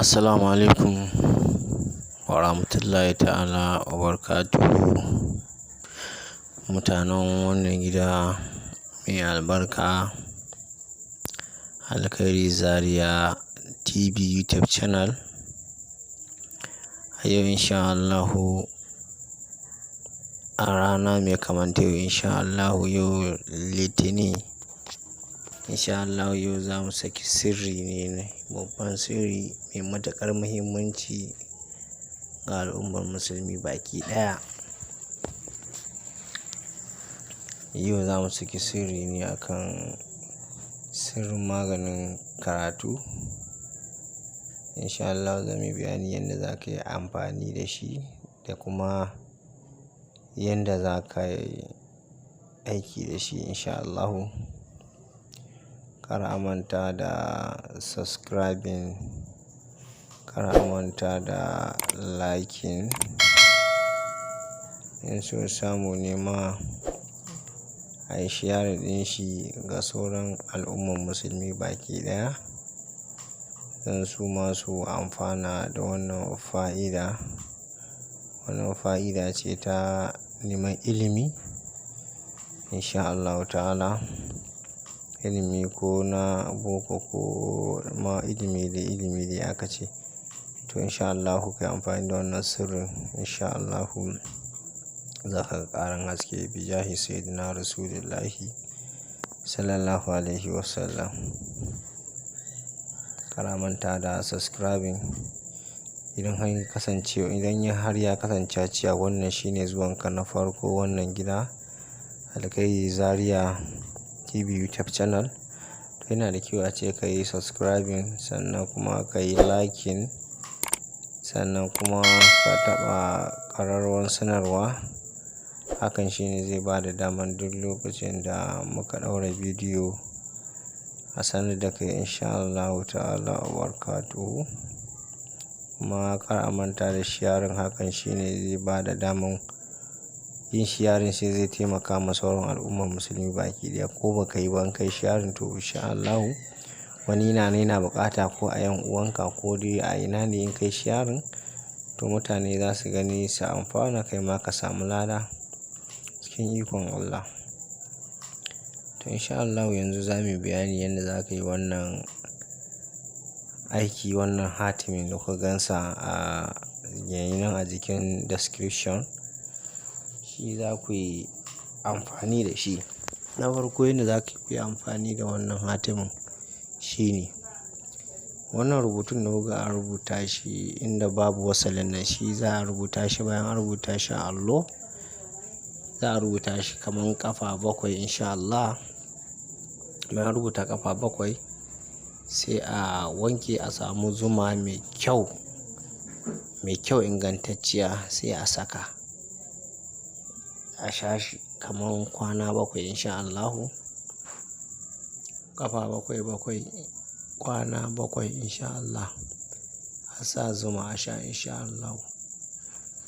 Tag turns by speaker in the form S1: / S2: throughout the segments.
S1: Assalamu alaikum wa rahmatullahi ta'ala wa barakatuhu. Mutanen wannan gida mai albarka, Alkhairi Zaria TV YouTube channel. A yau insha Allahu, a rana mai kamar ta yau insha Allahu, yau Litinin. Insha Allahu yau za mu saki sirri ne, babban sirri mai matuƙar muhimmanci ga al'ummar musulmi baki ɗaya. Yau za mu saki sirri ne akan sirrin maganin karatu. Insha Allahu za mu yi bayani yadda za ka yi amfani da shi da kuma yadda za ka yi aiki da shi insha Allahu. Kar a manta da subscribing, kar a manta da liking. In so samu ne ma a yi sharing ɗin shi ga sauran al'ummar musulmi baki ɗaya, don su ma su amfana da wannan fa'ida. Wannan fa'ida ce ta neman ilimi insha Allahu ta'ala. Ilimi ko na boko ko ma ilimi dai ilimi dai aka ce. To insha Allahu ka yi amfani da wannan sirrin, insha Allahu za ka ga ƙarin haske. Bijahi Sayyidina Rasulillahi Sallallahu Alaihi Wasallam. Kar a manta da subscribing. Idan har ya kasance, idan har ya kasance cewa wannan shine zuwanka na farko wannan gida, Alkhairi Zaria TV YouTube channel, to yana da kyau ace ka yi subscribing, sannan kuma ka yi liking, sannan kuma ka taɓa ƙararrawar sanarwa. Hakan shine zai ba da daman duk lokacin da muka ɗaura bidiyo a sanar da kai insha Allahu ta'ala wa barakatuhu. Kuma kar a manta da sharing, hakan shine zai ba da daman yin sharing, sai zai taimaka ma sauran al'ummar musulmi baki ɗaya. Ko ba ka yi ba, in kai sharing, to insha Allahu wani yana nan yana buƙata, ko a 'yan uwanka ko dai a ina ne, in kai sharing to mutane za su gani su amfana, kai ma ka samu lada cikin ikon Allah. To insha Allahu yanzu za mu yi bayani yadda za ka yi wannan aiki, wannan hatimin da kuka gansa a yayin nan a jikin description. Shi za ku yi amfani da shi. Na farko, yadda za ku yi amfani da wannan hatimin shine wannan rubutun da kuka an rubuta shi inda babu wasalin nan, shi za a rubuta shi. Bayan an rubuta shi a allo, za a rubuta shi kaman ƙafa bakwai insha Allah. Bayan an rubuta ƙafa bakwai, sai a wanke, a samu zuma mai kyau, mai kyau ingantacciya, sai a saka. A sha shi kaman kwana 7 insha Allahu. Ƙafa bakwai bakwai, kwana 7 insha Allah. A sa zuma a sha insha Allahu.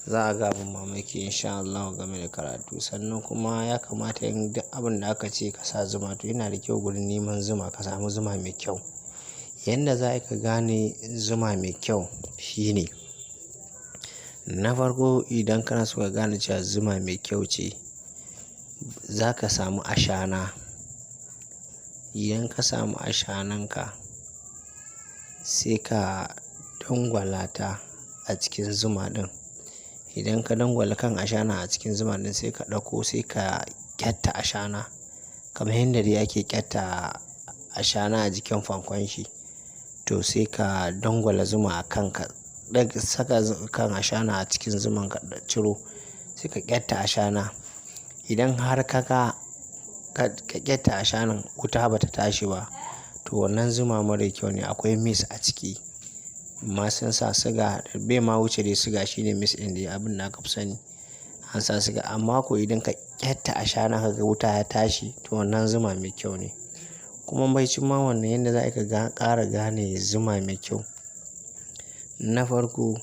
S1: Za a ga abin mamaki insha Allahu game da karatu. Sannan kuma ya kamata in duk abin da aka ce ka sa zuma, to yana da kyau gurin neman zuma ka samu zuma mai kyau. Yanda za ka gane zuma mai kyau shine, na farko, idan kana so ka gane cewa zuma mai kyau ce, za ka samu ashana. Idan ka samu ashananka, sai ka dangwala ta a cikin zuma ɗin. Idan ka dangwala kan ashana a cikin zuma ɗin, sai ka ɗauko, sai ka ƙyatta ashana kamar yadda dai ake ƙyatta ashana a jikin fankon shi. To sai ka dangwala zuma a kan ka ɗaga, saka kan ashana a cikin zuman, ka ciro, sai ka ƙyatta ashana. Idan har ka ga ka ƙyatta ashanan, wuta ba ta tashi ba, to wannan zuma mara kyau ne, akwai mix a ciki. Amma sun sa siga, bai ma wuce dai siga shine mix ɗin dai abin da aka fi sani. An sa siga. Amma ko idan ka ƙyatta ashana ka ga wuta ya tashi, to wannan zuma mai kyau ne. Kuma baicin ma wannan, yanda za ka ƙara gane zuma mai kyau. Na farko,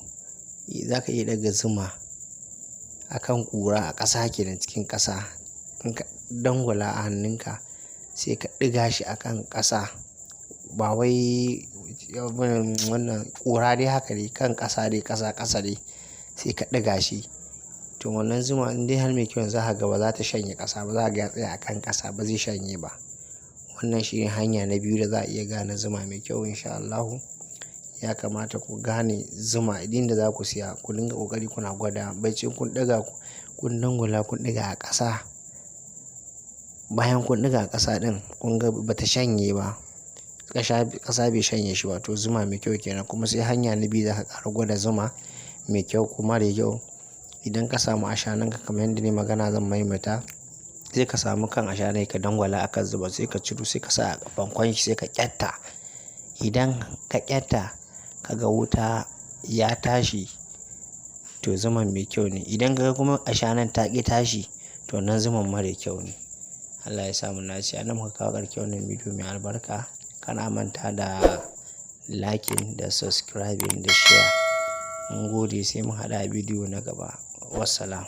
S1: za ka iya ɗaga zuma a kan ƙura a ƙasa kenan, cikin ƙasa. In ka dangwala a hannunka, sai ka ɗiga shi a kan ƙasa. Ba wai wannan ƙura dai haka dai kan ƙasa dai ƙasa ƙasa dai sai ka ɗiga shi. To wannan zuma in dai har mai kyau za ka ga ba za ta shanye ƙasa ba, za ka ga ya tsaya a kan ƙasa ba zai shanye ba. Wannan shine hanya na biyu da za a iya gane zuma mai kyau in sha Allahu. Ya kamata ku gane zuma idan da za ku siya, ku dinga ƙoƙari kuna gwada. Baicin kun ɗiga, kun dangwala kun ɗiga a ƙasa. Bayan kun ɗiga a ƙasa ɗin kun ga ba ta shanye ba, ƙasa bai shanye shi ba, to zuma mai kyau kenan. Kuma sai hanya na biyu za ka ƙara gwada zuma mai kyau ko mara kyau. Idan ka samu ashananka kamar yadda nayi magana zan maimaita, sai ka samu kan ashana ka dangwala a kan zuba sai ka ciro sai ka sa a fankon shi sai ka ƙyatta. Idan ka ƙyatta ka ga wuta ya tashi, to zuman mai kyau ne. Idan ka ga kuma ashanan ta ƙi tashi, to wannan zuman mara kyau ne. Allah ya sa mu dace. A nan muka kawo ƙarshen wannan bidiyo mai albarka. Kar a manta da liking da subscribing da share. Mun gode, sai mun haɗu a bidiyo na gaba. Wassalam.